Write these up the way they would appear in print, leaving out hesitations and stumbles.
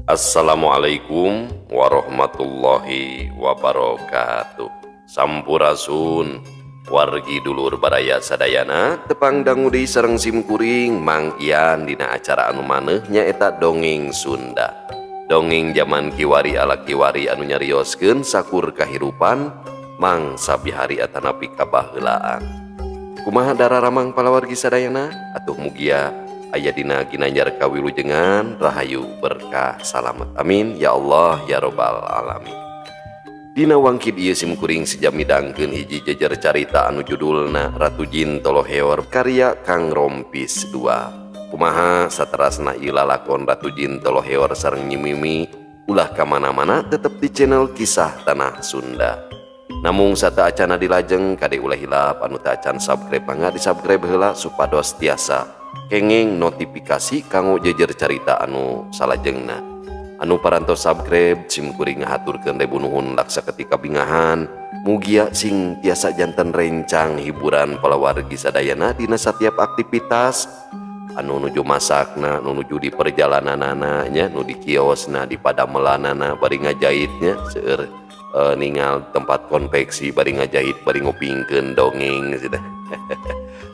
Assalamualaikum warahmatullahi wabarakatuh. Sampurasun wargi dulur baraya sadayana tepang dangu deui sareng simkuring Mang Ian dina acara anu maneuh nyaeta Dongeng Sunda. Dongeng zaman kiwari ala kiwari anu nyarioskeun sakur kahirupan mangsa bihari atanapi kabaheulaan. Kumaha dararamang palawargi sadayana atuh mugia aya dina ginanjar kawilujengan rahayu berkah salamet amin ya Allah ya robbal alamin. Dina wangkid ieu simkuring sejam midangkeun hiji jejer carita anu judulna Ratu Jin Toloheor karya Kang Rompis 2. Kumaha saterasna ieu lalakon Ratu Jin Toloheor sareng Nyi Mimi ulah ka mana-mana tetep di channel Kisah Tanah Sunda. Namung sateuacanna dilajeng kade ulah hilap anu teu acan subscribe mangga di subscribe heula supados tiasa kenging notifikasi kanggo jejer carita anu salajengna. Anu parantos subscribe simkuring ngahaturkeun ribu nuhun laksa ketika bingahan mugia sing tiasa janten rencang hiburan palawargi sadayana dina setiap aktivitas anu nuju masakna, nu nuju di perjalananana nya, nu di kiosna, di padamelanana bari ngajahitnya seueur ningal tempat konveksi bari ngajahit bari ngupingkeun dongeng gitu.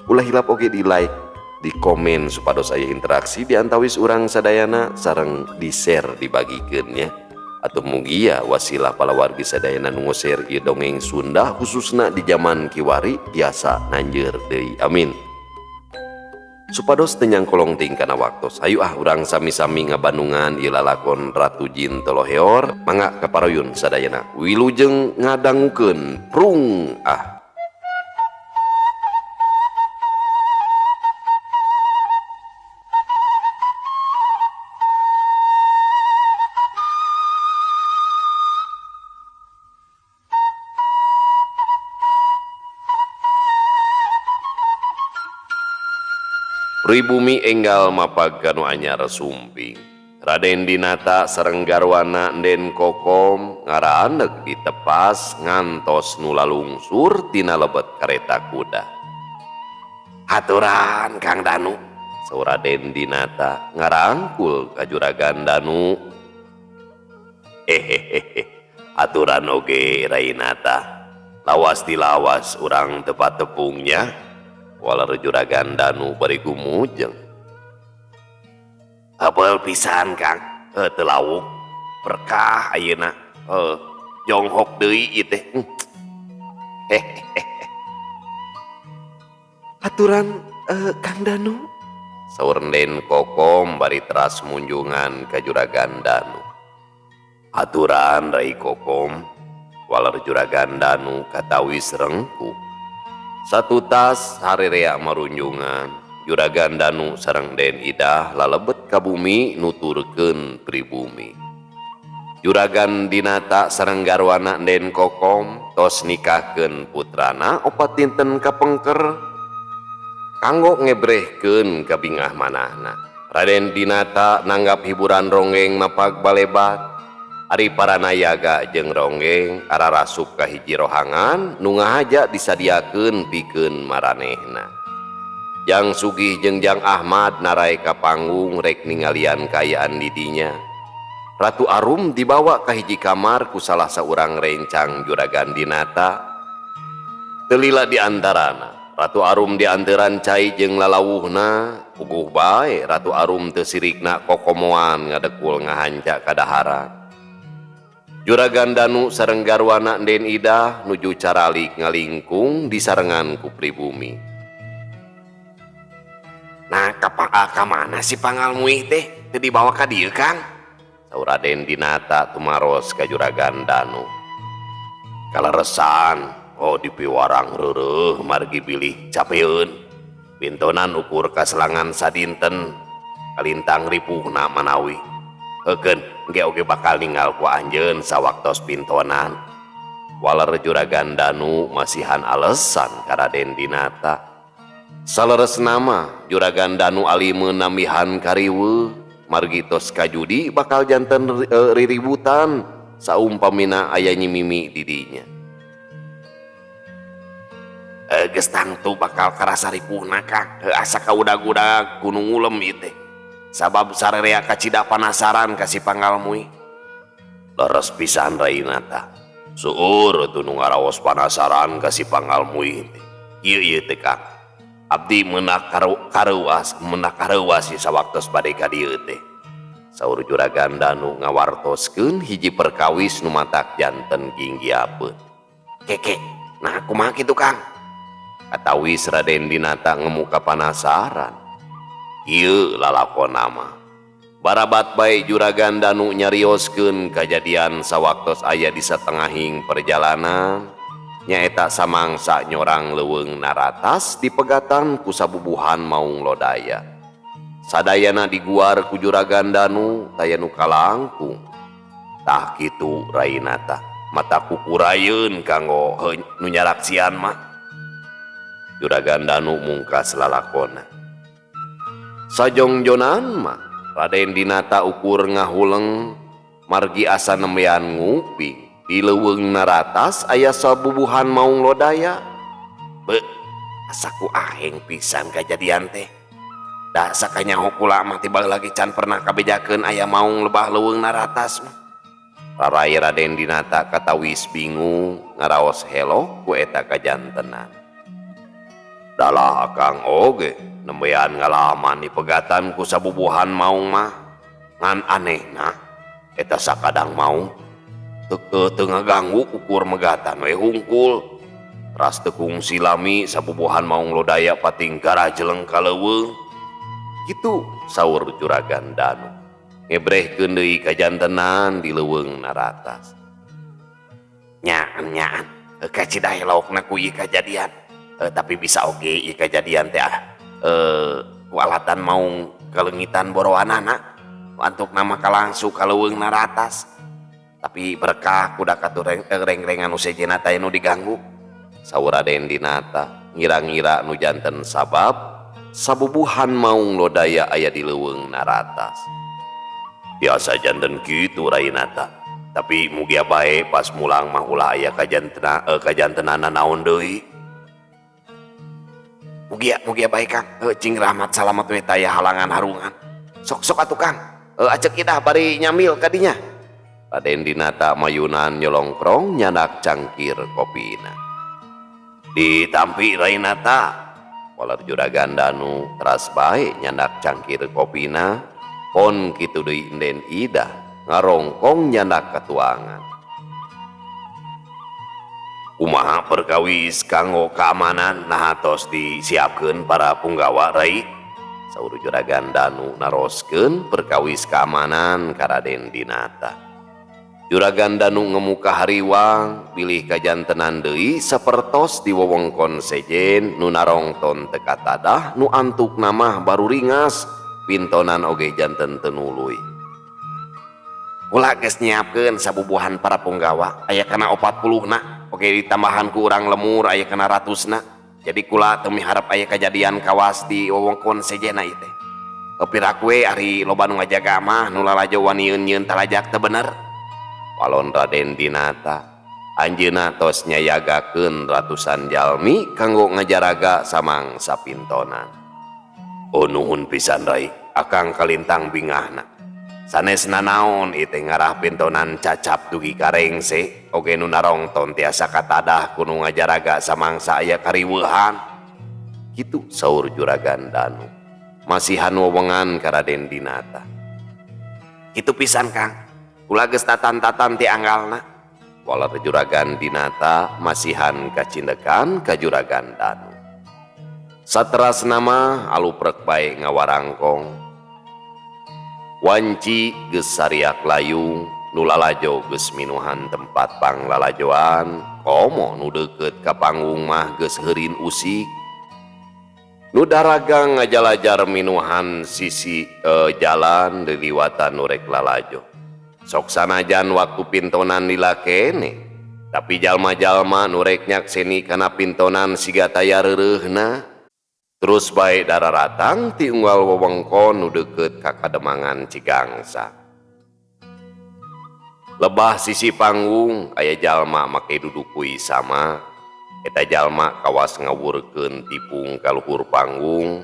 Ulah hilap oge di like, di komen supados aya interaksi di antawis urang sadayana sareng di share dibagikeun nya. Atau mugia wasilah palawargi sadayana nu share ieu dongeng Sunda khususna di zaman kiwari tiasa nanjeur deui amin. Supados teu nyangkolong teuing kana waktos hayu ah urang sami-sami ngabandungan ieu lalakon Ratu Jin Toloheor mangga kaparuyun sadayana wilujeng ngadangukeun prung ah. Pribumi enggal mapag kanu anyar sumping. Raden Dinata sareng garwana Nden Kokom ngaraandeg ditepas ngantos nu lalungsur tina lebet kareta kuda. Haturan Kang Danu, saur Raden Dinata ngarangkul ka Juragan Danu. Hehehe, aturan oge Rainata. Lawas dilawas urang tepat tepungnya. Waler Juragan Danu bari gumujeng. Apel pisan Kang, teu lawuh berkah ayeuna. Jonghok deui ieu teh. Hehehe. Aturan Kang Danu, saur Nden Kokom bari teras munjungan ka Juragan Danu. Aturan Rai Kokom, waler Juragan Danu katawis rengkuh. Satu tas harerea marunjungan Juragan Danu sareng Den Idah lalebet ka bumi nuturkeun pribumi. Juragan Dinata sareng garwana Den Kokom tos nikahkeun putrana opat dinten kapengker kanggo ngebrehkeun kabingah manahna. Raden Dinata nanggap hiburan ronggeng mapag balebat. Ari para nayaga jeung ronggeng ararasup ka hiji rohangan nu ngahaja disadiakeun pikeun maranehna. Jang Sugih jeung Jang Ahmad narai ka panggung rek ningalian kaayaan di dinya. Ratu Arum dibawa ka hiji kamar ku salah saurang rencang Juragan Dinata. Teu lila di antarana Ratu Arum dianteran cai jeung lalawuhna puguh bae Ratu Arum teu sirikna kokomoan ngadekul ngahanca kadaharan. Juragan Danu sareng garwana Nden Idah nuju caralik ngalingkung disarengan ku pribumi. Nah, ka mana si pangalmuih teh teu dibawa ka dieu Kang? Saur Raden Dinata tumaros ka Juragan Danu. Kaleresan, oh dipiwarang reureuh margi bilih capeun. Pintonan ukur kaselangan sadinten kalintang ripuhna manawi. Heukeun engke oge bakal ningal ku anjeun sawaktos pintonan. Waler Juragan Danu masihan alesan ka Raden Dinata. Saleresna mah Juragan Danu alimeun nambihan kariweuh margi tos kajudi bakal janten riributan saumpamina aya Nyi Mimi di dinya. Geus tangtu bakal karasa ripuhna Kang. Asa kaudag-udag gunung ngulem ieu teh. Sabab sarerea kacida panasaran ka si Panggal Mui. Leres pisan Rainata. Seueur atuh nu ngaraos panasaran ka si Panggal Mui teh. Ieu ieu teh Kang. Abdi meunah kareuwas, meunah kareuwas sawaktos bade ka dieu teh. Saur Juragan Danu ngawartoskeun hiji perkawis nu matak janten ginggiapeun. Keke, nah kumaha kitu Kang? Katawis Raden Dinata ngemuka panasaran. Ieu lalakonna mah. Barabat bae Juragan Danu nyarioskeun kajadian sawaktos aya di satengahing perjalanan nyaeta samangsa nyorang leuweung naratas dipegatan ku sabubuhan maung lodaya. Sadayana diguar ku Juragan Danu taya nu kalangkung. Tah kitu Rainata, mata kukurayeun kanggo nu nyaraksian mah. Juragan Danu mungkas lalakona. Sajongjonan mah Raden Dinata ukur ngahuleng margi asa nembean nguping di leuweung naratas aya sabubuhan maung lodaya. Be, asa ku aheng pisan kajadian teh. Da sakanyaho kula mah tiba lagi can pernah kabejakeun aya maung lebah leuweung naratas mah. Rarai Raden Dinata katawis bingung ngaraos helok ku eta kajantenan. Dalah akang oge nembean ngalaman dipegatan ku sabubuhan maung mah. Ngan anehna eta sakadang maung teu ngaganggu ukur megatan we hungkul. Ras teu kungsi lami sabubuhan maung lodaya pating garajeleng ka leuweung. Kitu saur Juragan Danu ngebrehkeun deui kajantenan di leuweung naratas. Nyaan nyaan kacida helokna ku ieu kajadian. Tapi bisa oge ieu kajadian teh ku alatan maung kaleungitan borowanana antuk nama kalangsu ka leuweung naratas. Tapi berkah kuda katuh reng-rengan nu sejenna teh nu diganggu. Saur Raden Dinata ngira-ngira nu janten sabab sabubuhan maung lodaya aya di leuweung naratas. Biasa janten kitu Rainata. Tapi mugia bae pas mulang mah ulah aya kajantenana naon deui. Mugia mugia bae Kang. Cing rahmat salamat we taya halangan harungan. Sok-sok atuh Kang. Acek idah bari nyamil kadinya. Raden Dinata mayunan nyolongkrong nyandak cangkir kopina. Ditampi Rainata. Waler Juragan Danu teras bae nyandak cangkir kopina. Pon kitu deui Inden Ida ngarongkong nyandak katuangan. Kumaha perkawis kanggo keamanan nah tos disiapkeun para punggawa Rai? Saur Juragan Danu naroskeun perkawis keamanan ka Raden Dinata. Juragan Danu ngemuka hariwang bilih kajantenan deui sapertos di wewengkon sejen nu narongton teu katadah nu antukna mah baru ringas pintonan oge janten teu nuluy. Kula geus nyiapkeun sabubuhan para punggawa aya kana 40na oge ditambahan ku urang lemur aya kana ratusna. Jadi kula teu miharep aya kajadian kawas di wewengkon sejenna ieu teh. Piraku we ari loba nu ngajaga mah nu lalajo waniun nyieun talajak teu bener. Walon Raden Dinata anjeunna tos nyayagakeun ratusan jalmi kanggo ngajaraga samangsa pintonan. Oh nuhun pisan Rai, akang kalintang bingahna. Sanes nanaon ieu teh ngarah pintonan cacap dugi ka rengse oge nu narongton tiasa katadah ku nu ngajaraga samangsa aya kariweuhan. Kitu saur Juragan Danu masihan wewengan ka Raden Dinata. Kitu pisan Kang. Kula geus tatan-tatan ti anggalna. Waler Juragan Dinata masihan kacindekan ka Juragan Danu. Saterasna mah aluprek bae ngawarangkong. Wanci geus sariak layung nu lalajo geus minuhan tempat panglalajoan komo nu deukeut ka panggung mah geus heurin usik. Nu daragang ngajalajar minuhan sisi jalan liliwatan nu rek lalajo. Sok sanajan waktu pintonan dilakene tapi jalma-jalma nu rek nyakseni kana pintonan siga taya reureuhna. Terus bae dararatang ti unggal wewengkon nu deukeut ka Kademangan Cigangsa. Lebah sisi panggung aya jalma make dudukui sama. Eta jalma kawas ngawurkeun tipung ka luhur panggung.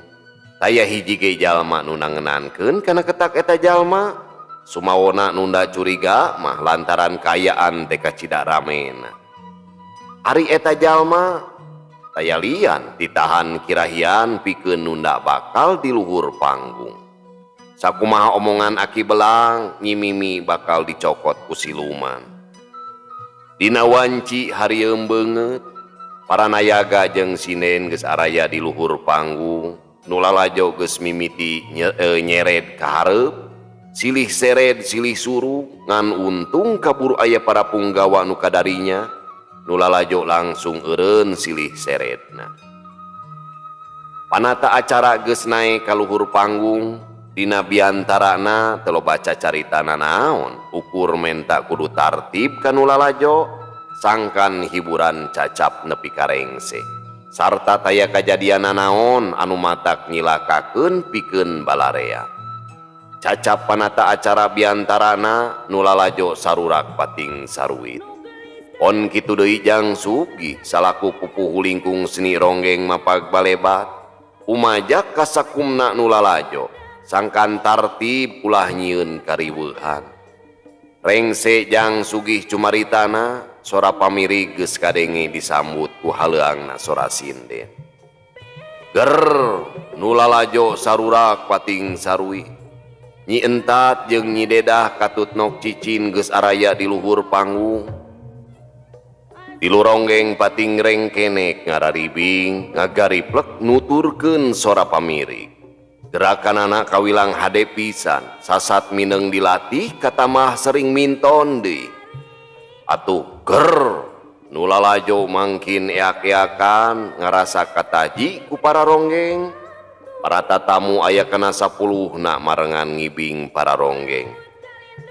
Taya hiji ge jalma nu nangenankeun kana ketak eta jalma. Sumawona nunda curiga mah lantaran kaayaan teh kacida ramena. Ari eta jalma taya lian ditahan kirahian pikeun nunda bakal di luhur panggung. Sakumaha omongan Aki Belang, Nyi Mimi bakal dicokot ku siluman. Dina wanci harieum beungeut, para nayaga jeung sinden geus araya di luhur panggung, nu lalajo geus mimiti nyered ka hareup, silih sered silih suruh, ngan untung kaburu aya para punggawa nu kadarinya, nu lalajo langsung eureun silih seredna. Panata acara geus naek ka luhur panggung, dina biantarana teu loba cacarita nanaon, ukur menta kudu tartib ka nu lalajo, sangkan hiburan cacap nepi ka rengse. Sarta taya kajadian nanaon anu matak nyilakakeun pikeun balarea. Cacap panata acara biantarana nu lalajo sarurak pating saruit. On kitu deui Jang Sugih salaku pupuhu lingkung seni ronggeng mapag balebat, umajak kasakumna nu lalajo, sangkan tartib ulah nyieun kariweuhan. Rengse Jang Sugih cumaritana, sora pamirig geus kadenge disambut ku haleuangna sora sinden. Ger nu lalajo sarurak pating sarui. Nyi Entat jeung Nyi Dedah katut nok cicin geus araya di luhur panggung. Tilu ronggeng pating rengkenek ngararibing ngagariplek nuturkeun sora pamirig. Gerakanana kawilang hade pisan, sasat mineng dilatih katamah sering minton deui. Atuh ger nu lalajo mangkin eak-eakan ngarasa kataji ku para ronggeng. Para tatamu aya kana 10na marengan ngibing para ronggeng.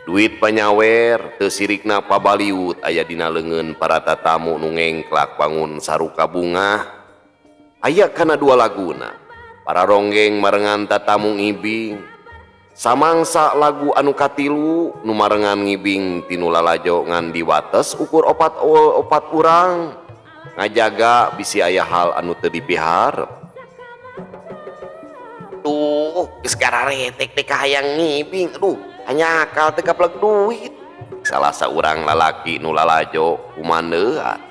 Duit panyawer teu sirikna pabaliut aya dina leungeun para tatamu nu ngengklak bangun saruka bungah. Aya kana dua laguna. Para ronggeng marengan tatamu ngibing. Samangsa lagu anu katilu nu marengan ngibing tinu lalajo ngan diwates ukur opat urang ngajaga bisi aya hal anu teu dipiharep. Tuh, geus gararetek teh kahayang ngibing, aduh, hanya akal teh gaplek duit. Salah saurang lalaki nu lalajo kumandeat.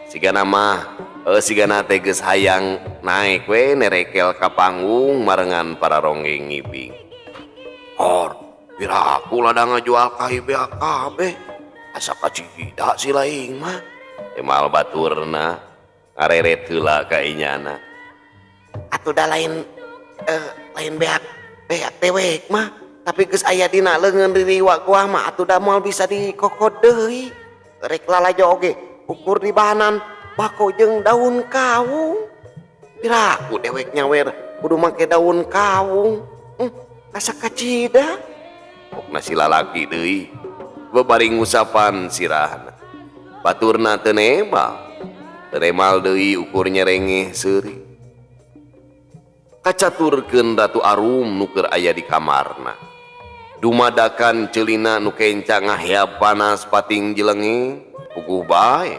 Sigana mah sigana teh geus hayang naek we nerekel ka panggung marengan para ronggeng ngibing. Or, piraku ladang ngajual ka beak kabeh. Asa kacida si laing mah. Emal baturna ngareret heula ka inyana. Atuh da lain lain beak beak dewek mah, tapi geus aya dina leungeun ririwa gua mah atuh da moal bisa dikokod deui. Rek lalajo oge ukur di bahanan bako jeung daun kawung. Piraku dewek nyawer kudu make daun kawung. Asa kacida. Pokna si lalaki deui bebaring ngusapan sirahna. Baturna teu nebal. Teu nemal deui ukur nyerengeh seuri. Kacaturkeun Ratu Arum nu keur aya di kamarna. Dumadakan ceulina nu kenca ngaheab panas pating jelenge, puguh bae.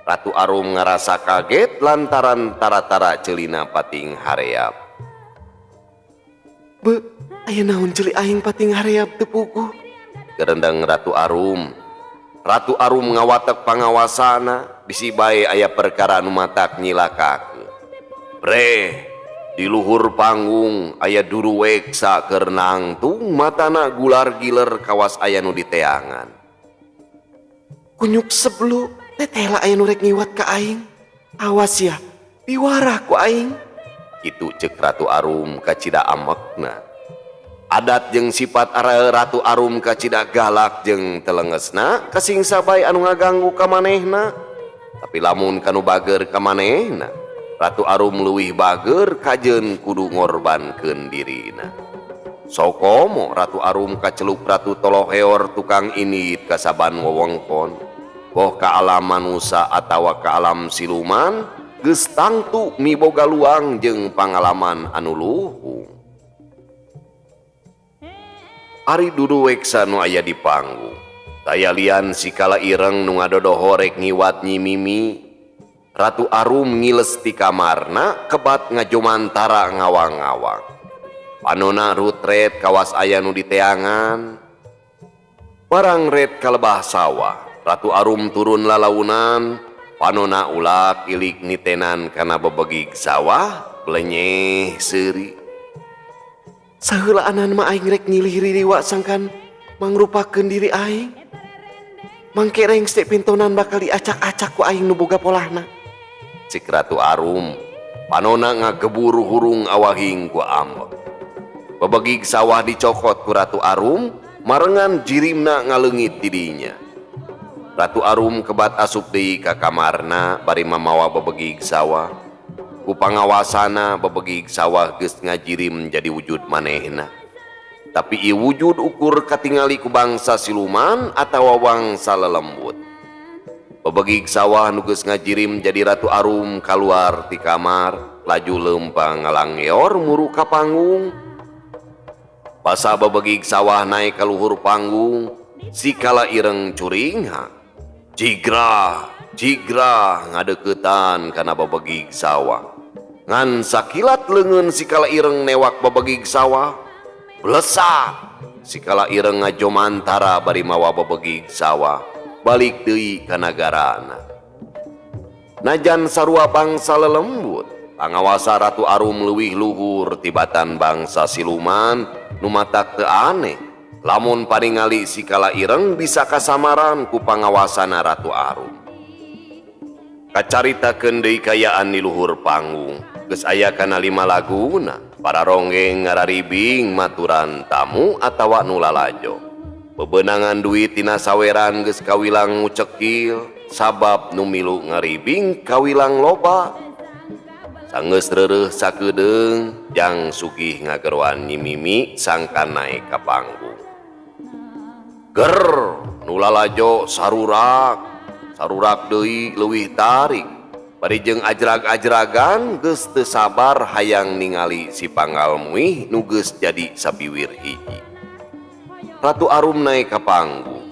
Ratu Arum ngarasa kaget lantaran tara-tara ceulina pating hareap. Be, aya naon ceuli aing pating hareap teu puguh? Gerendeng Ratu Arum. Ratu Arum ngawatek pangawasana, bisi bae aya perkara nu matak nyilakakeun. Breh, di luhur panggung aya duruweksa keur nangtung matana gular giler kawas aya nu diteangan. Kunyuk seblu tetela aya nu rek ngiwat ka aing. Awas ya, piwarah ku aing. Kitu ceuk Ratu Arum kacida amekna. Adat jeung sifat Ratu Arum kacida galak jeung telengesna kasingsa bae anu ngaganggu ka manehna. Tapi lamun kanu bager ka manehna, Ratu Arum leuwih bager kajeun kudu ngorbankeun dirina. Sokomo Ratu Arum kaceluk Ratu Toloheor tukang indit kasaban wewengkon. Boh ka alam manusa atawa ka alam siluman, geus tangtu miboga luang jeung pangalaman anu luhung. Ari duduweksa nu aya di panggung. Taya lian sikala ireng nu ngadodoho rek ngiwat Nyi Mimi. Ratu Arum ngiles ti kamarna kebat ngajumantara ngawang-ngawang. Panona rutret kawas aya nu diteangan. Barang ret kalebah sawah, Ratu Arum turun lalaunan, panona ulak ilik nitenan kana bebegig sawah, blenyeh seuri. Saheulaanan mah aing rek nyilih ririwa sangkan mangrupakeun diri aing. Mangke rengse pintonan bakal diacak-acak ku aing nu boga polahna. Cik Ratu Arum, panona ngagebur hurung awahing ku ambek. Bebegig sawah dicokot ku Ratu Arum, marengan jirimna ngaleungit tidinya. Ratu Arum kebat asup deui ka kamarna bari mamawa bebegig sawah. Ku pangawasana bebegig sawah geus ngajirim jadi wujud manehna. Tapi ieu wujud ukur katingali ku bangsa siluman atawa bangsa lelembut. Bebegig sawah nu geus ngajirim jadi Ratu Arum kaluar ti kamar, laju leumpang ngalanggeor muru ka panggung. Basa bebegig sawah naik ka luhur panggung, sikala ireng curingha. Jigrah, jigrah ngadeuketan kana bebegig sawah. Ngan sakilat leungeun sikala ireng newak bebegig sawah, blesak sikala ireng ngajomantara bari mawa bebegig sawah, balik deui ka nagarana. Najan sarua bangsa lelembut, pangawasa Ratu Arum leuwih luhur tibatan bangsa siluman nu matak teu aneh. Lamun paningali sikala ireng bisa kasamaran ku pangawasana Ratu Arum. Kacaritakeun deui kayaan di luhur panggung, geus aya kana 5 laguna, para ronggeng ngararibing maturan tamu atawa nu lalajo. Bebenangan duit tina saweran geus kawilang ngucekil, sabab nu milu ngaribing kawilang loba. Sanggeus reureuh sakedeung, Jang Sugih ngageroan Nyi Mimi sangkan naek ka panggung. Ger nu lalajo sarurak, sarurak deui leuwih tarik. Bari jeung ajrag-ajragan geus teu sabar hayang ningali si Panggal Muih nu geus jadi sabiwir hiji. Ratu Arum naek ka panggung.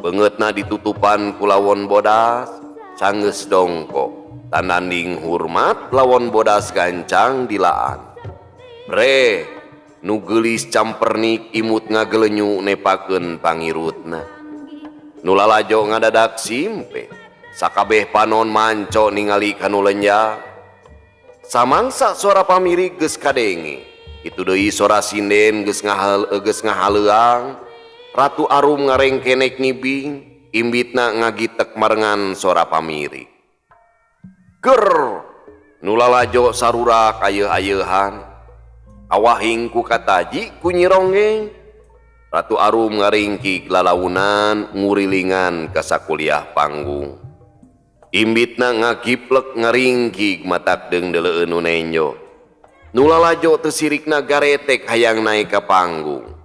Beungeutna ditutupan ku lawon bodas, sanggeus dongkok. Tananding hormat lawon bodas gancang dilaan. Bre, nu geulis campernik imut ngagelenyu nepakeun pangirutna. Nu lalajo ngadadak simpe, sakabeh panon manco ningali kanu lenjang. Samangsa sora pamirik geus kadenge, kitu deui sora sinden geus geus ngahaleuang. Ratu Arum ngarengkenek ngibing, imbitna ngagitek marengan sora pamirik. Ger, nu lalajo sarurak ayeuh-ayeuhan. Awahing ku kataji ku Nyi Ronggeng. Ratu Arum ngaringkik lalaunan ngurilingan ka sakuliah panggung. Imbitna ngagiplek ngaringkik matak deung deuleueun nu nenjo. Nu lalajo teu sirikna garetek hayang naek ka panggung.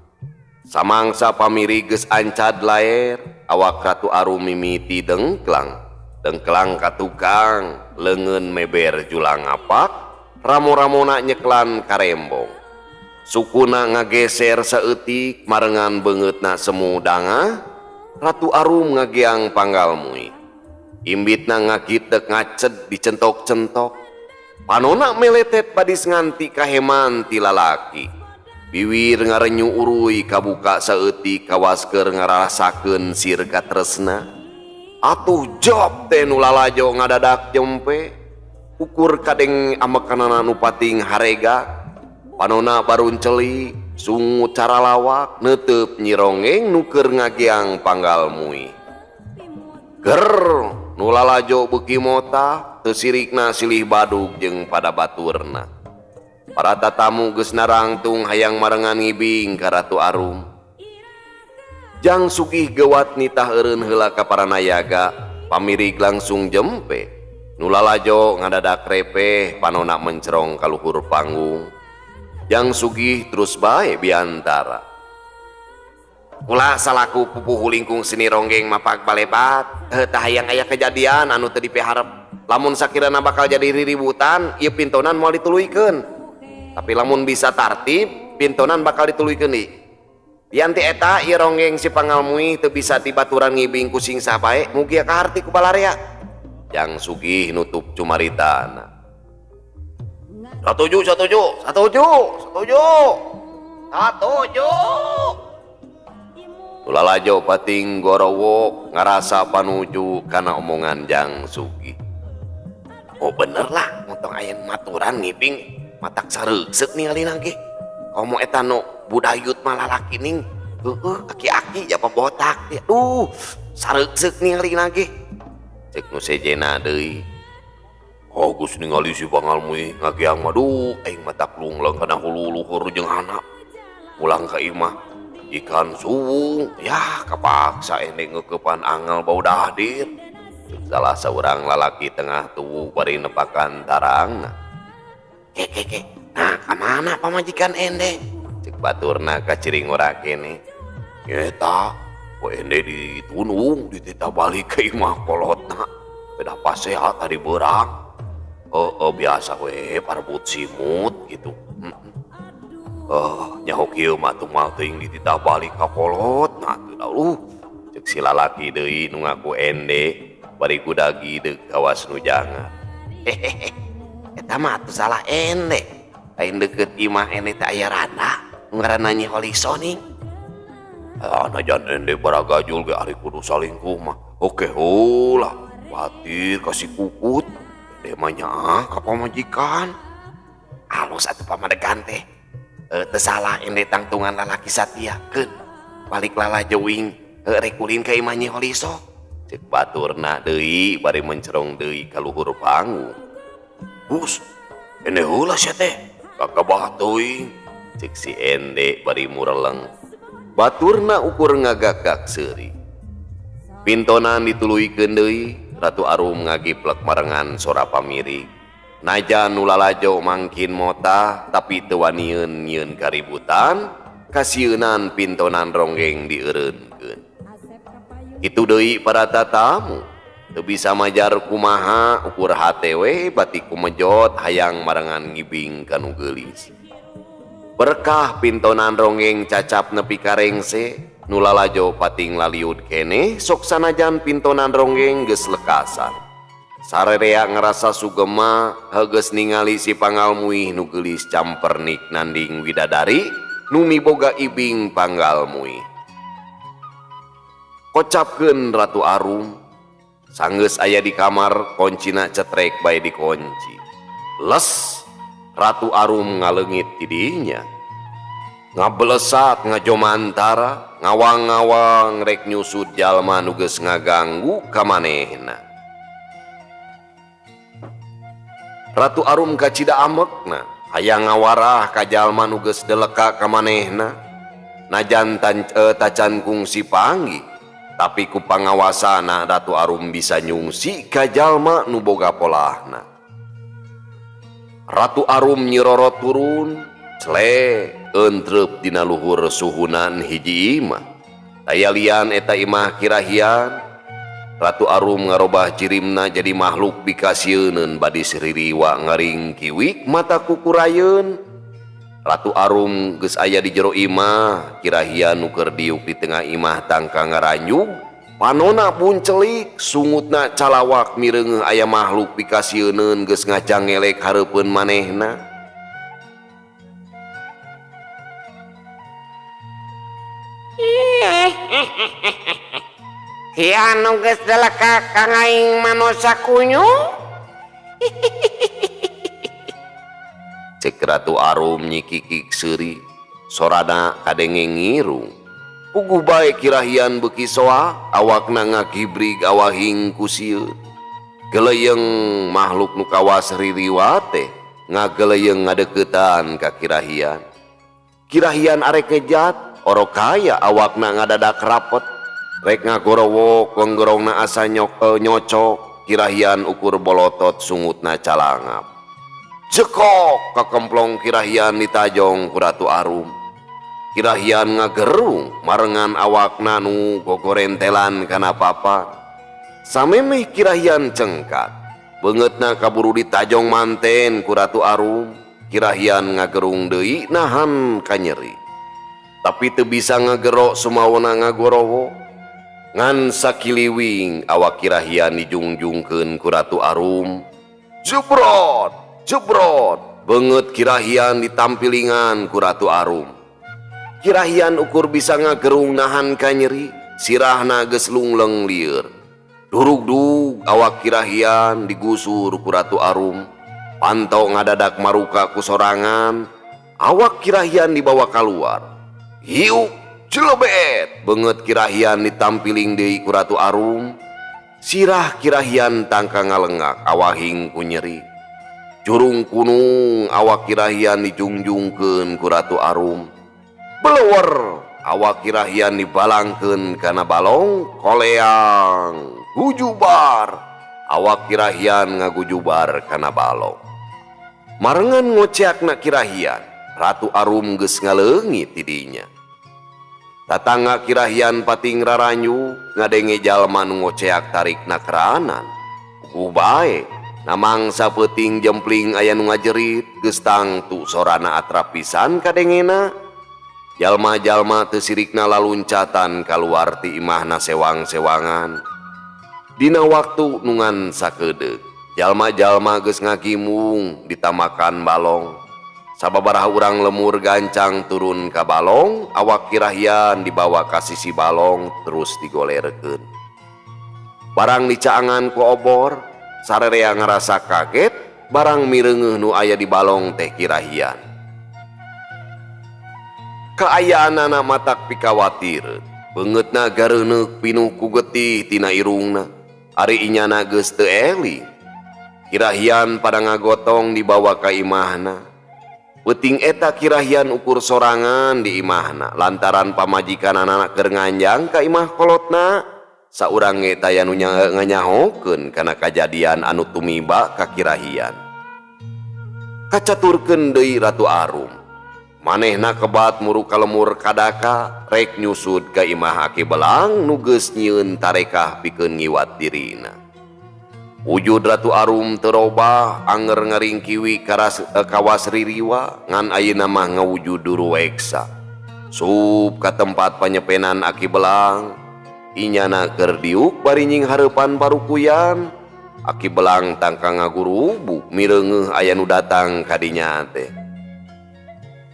Samangsa pamirik geus ancad laer, awak Ratu Arum mimiti dengklang. Dengklang ka tukang, leungeun meber julang ngapak, ramo-ramona nyeklan karembong. Sukuna ngageser saeutik marengan beungeutna semu dangah, Ratu Arum ngageang panggal muih. Imbitna ngagitek ngaced dicentok-centok. Panona meletet badis nganti kaheman ti lalaki. Biwir ngarenyu uruy kabuka saeutik kawas keur ngarasakeun sir katresna. Atuh job teh nu lalajo ngadadak jempe. Ukur kadeng amekanana nu pating harega. Panona barunceli, sungut cara lawak, neuteub Nyi Ronggeng nu keur ngageang panggal muih. Ger, nu lalajo beuki motah, teu sirikna silih badug jeung pada baturna. Para tatamu geus narangtung hayang marengan ngibing ka Ratu Arum. Jang Sugih gewat nitah eureun heula ka para nayaga, pamirik langsung jempe. Nu lalajo ngadadak repeh, panona mencerong ka luhur panggung. Jang Sugih terus bae biantara. Kula salaku pupuhu lingkung seni ronggeng mapak balebat, tah hayang aya kejadian anu teu dipiharep. Lamun sakirana bakal jadi riributan, ieu pintonan moal dituluykeun. Tapi lamun bisa tartib, pintonan bakal dituluykeun deui. Yanti eta ieu ronggeng si Pangalmuih teu bisa dibaturan ngibing ku sing sabae, mugia kaharti ku balarea. Jang Sugih nutup cumaritana. Satuju, satuju, satuju, satuju, satuju. Nu lalajo pating gorowok ngarasa panuju kana omongan Jang Sugih. Oh bener lah, montong aya nu maturan ngibing matak sareuseuk ningalina ge. Komo eta nu budayut mah lalaki ning, heueuh aki-aki japa botak teh. Duh, sareuseuk ningalina ge. Ceuk nu sejenna deui. Oh geus ningali si Pangalmuih ngageang mah duh aing matak lungleng kana hulu luhur jeung hana. Pulang ka imah ikan suwung yah kapaksa ende ngeukepan angel bau dahdir. Ceuk salah saurang lalaki tengah tuwuh bari nepakan tarangna. Ke ke ke, nah ka mana pamajikan ende? Ceuk baturna kaciring ora keneh. Nyeta, ku ende ditunung dititah balik ka imah kolotna. Beda pasea tadi beurang. Heeh biasa we parebut simut gitu. Nyaho kieu mah atuh moal teuing dititah balik ka kolotna atuh da uh. Ceuk si lalaki deui nu ngaku ende bari kudagi deuk kawas nu jangan. Hehehe. Eta mah atuh salah ende. Lain deukeut imah ende teh aya randa nu ngaranna Nyi Holiso ning. Ah najan ende baragajul ge ari kudu salingkuh mah. Oke heula, batir ka si kukut. Ende mah nyaah ka pamajikan. Alus atuh pamadegan teh. Teu salah ende tangtungan lalaki satia keun. Balik lalajeuing rek ulin ka imah Nyi Holiso. Ceuk baturna deui bari mencerong deui ka luhur panggung. Bus, ende heula sia teh. Kakabah teuing. Ceuk si ende bari mureleng. Baturna ukur ngagagak seuri. Pintonan dituluykeun deui, Ratu Arum ngagiplek marengan sora pamirik. Najan nu lalajo mangkin motah tapi teu wanieun nyieun kaributan, kasieunan pintonan ronggeng dieureunkeun. Kitu deui para tatamu, teu bisa majar kumaha ukur hate we bati kumejot hayang marengan ngibing ka nu geulis. Berkah pintonan ronggeng cacap nepi ka rengse, nu lalajo pating laliud keneh sok sanajan pintonan ronggeng geus lekasan. Sarerea ngerasa sugema heugeus ningali si Pangalmuih nu geulis campernik nanding widadari nu miboga ibing Panggalmuih. Kocapkeun Ratu Arum, sanggeus aya di kamar koncina cetrek bae dikunci. Les, Ratu Arum ngaleungit ti dinya. Ngabelesat ngajomantara, ngawang-ngawang rek nyusut jalma nu geus ngaganggu ka manehna. Ratu Arum kacida amekna, hayang ngawarah ka jalma nu geus deleka ka manehna. Najan tacan kungsi panggih, tapi ku pangawasana Ratu Arum bisa nyungsi ka jalma nu boga polahna. Ratu Arum nyirorot turun, cele entrep dina luhur suhunan hiji imah. Aya lian eta imah kirahian. Ratu Arum ngarobah jirimna jadi makhluk bikasieuneun badis ririwa ngaring kiwik mata kukurayeun. Ratu Arum geus aya di jero imah, kirahian nu keur diuk di tengah imah tangka ngaranjug, panona puncelik, sungutna calawak mireungeuh aya makhluk bikasieuneun geus ngacangelek hareupeun manehna. Sia nu geus deleka ka aing manusa kunyung. Cek Ratu Arum nyikikik seuri, sorana kadenge ngirung. Puguh bae kirahian beuki soa, awakna ngagibrig awahing ku sieun. Geleyeng makhluk nu kawas ririwa teh ngageleyeng ngadeuketan ka kirahian. Kirahian arek ngejat, orok kaya awakna ngadadak rapet. Rek ngagorowok, lenggorongna asa nyocok, kirahian ukur bolotot sungutna calangap. Jekok kakemplong kirahian ditajong ku Ratu Arum. Kirahian ngagerung marengan awakna nu gogorentelan kana papa. Samemeh kirahian cengkat, beungeutna kaburu ditajong manten ku Ratu Arum. Kirahian ngagerung deui nahan kanyeri. Tapi teu bisa ngagero sumawona ngagorowo. Ngan sakiliwing awak kirahian dijungjungkeun ku Ratu Arum. Jebrot, jebrot. Beungeut Kirahian ditampilingan ku Ratu Arum. Kirahian ukur bisa ngagerung nahan kanyeri, sirahna geus lungleng lieur. Durugdug awak Kirahian digusur ku Ratu Arum. Panto ngadadak maruka ku sorangan, awak Kirahian dibawa kaluar. Hiuk celebet beungeut Kirahian ditampiling deui ku Ratu Arum. Sirah Kirahian tangka ngalengak awahing ku nyeri. Jurung kunung awak Kirahian dijungjungkeun ku Ratu Arum. Belewer awak Kirahian dibalangkeun kana balong koleang gujubar awak Kirahian ngagujubar kana balong. Marengan ngoceakna Kirahian, Ratu Arum geus ngaleungit ti dinya. Tatangga Kirahian pating raranyu ngadenge jalma nu ngoceak tarikna keranan. Puguh bae namangsa peuting jempling aya nu ngajerit geus tangtu sorana atrap pisan kadengena. Jalma-jalma teu sirikna laluncatan kaluar ti imahna sewang-sewangan. Dina waktu nu ngan sakedeuk, jalma-jalma geus ngagimung ditamakan balong. Sababaraha urang lemur gancang turun ka balong, awak Kirahian dibawa ka sisi balong terus digolerkeun. Barang dicaangan ku obor, sarerea ngarasa kaget, barang mireungeuh nu aya di balong teh Kirahian. Kaayaanana matak pikawatireun, beungeutna gareuneuk pinuh ku getih tina irungna, ari inyana geus teu eling. Kirahian pada ngagotong dibawa ka imahna. Peuting eta Kirahian ukur sorangan di imahna lantaran pamajikanana keur nganjang ka imah kolotna. Saurang ge taya nu nganyahokeun kana kajadian anu tumiba ka Kirahian. Kacaturkeun deui Ratu Arum. Manehna kebat muru kalemur kadaka rek nyusud ka imah Aki Belang nu geus nyieun tarekah pikeun ngiwat dirina. Wujud Ratu Arum teu robah anger ngaringkiwi kawas ririwa ngan ayeuna mah ngawujud duruweksa. Sup ka tempat panyepenan Aki Belang, inyana keur diuk bari nying hareupan parukuyan. Aki Belang tangka ngagurubuk mireungeuh aya nu datang ka dinya teh.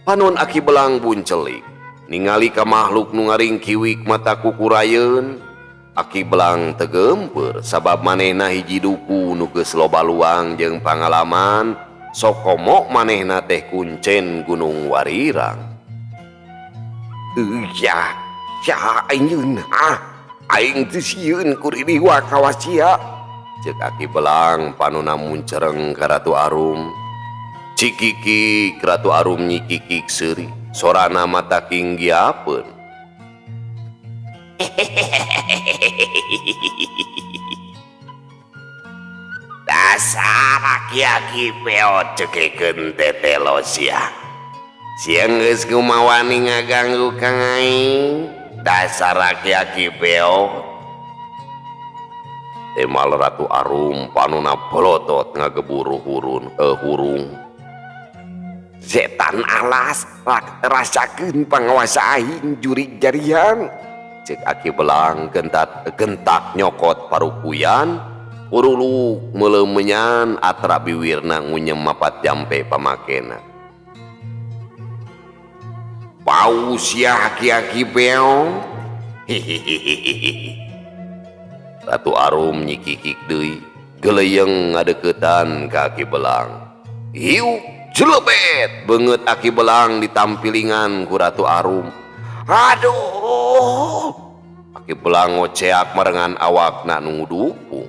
Panon Aki Belang buncelik ningali ka makhluk nu ngaringkiwik mata kukurayeun. Aki Belang teu geumpeur sabab manehna hiji duku nu geus loba luang jeung pangalaman sokomo manehna teh kuncen Gunung Warirang. Yah, saha anjeun? Ah, aing teu sieun ku ririwa kawas sia. Ceuk Aki Belang panona muncereng ka Ratu Arum. Cikikik Ratu Arum nyikikik seuri, sorana mata kinggiapeun. Dasar aki-aki peot cekekeun tetelo sia. Sia geus kumawani ngaganggu kang aing. Dasar aki-aki peot. Temal Ratu Arum panona bolotot ngageburu hurung. Setan alas rasakeun panguasa aing jurig jariang. Ceuk Aki Belang gentak nyokot parukuyan, uruluk meuleumenyan atra biwirna ngunyem mapat jampe pamakena. Pau sia aki-aki beong. Hihihihi. Ratu Arum nyikikik deui, geleyeng ngadeuketan ka Aki Belang. Hiuk jelebet beungeut Aki Belang ditampilingan ku Ratu Arum. Aduh! Aki Belang ngoceak marengan awakna nu ngudupung.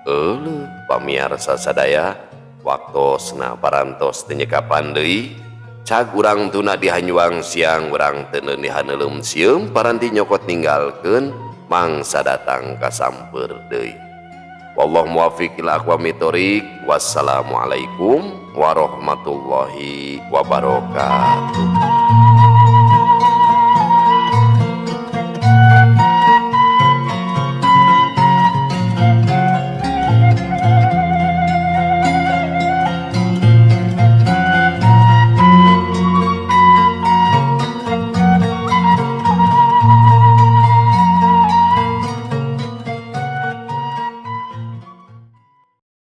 Euleuh pamiarsa sadaya, waktosna parantos teu nyekapan deui. Cag urang tuna dihanyuang siang urang teu dihaneuleum sieum paranti nyokot ninggalkeun mangsa datang ka samper deui. Wallahu muwaffiq ila aqwamit thoriq. Wassalamualaikum warahmatullahi wabarakatuh.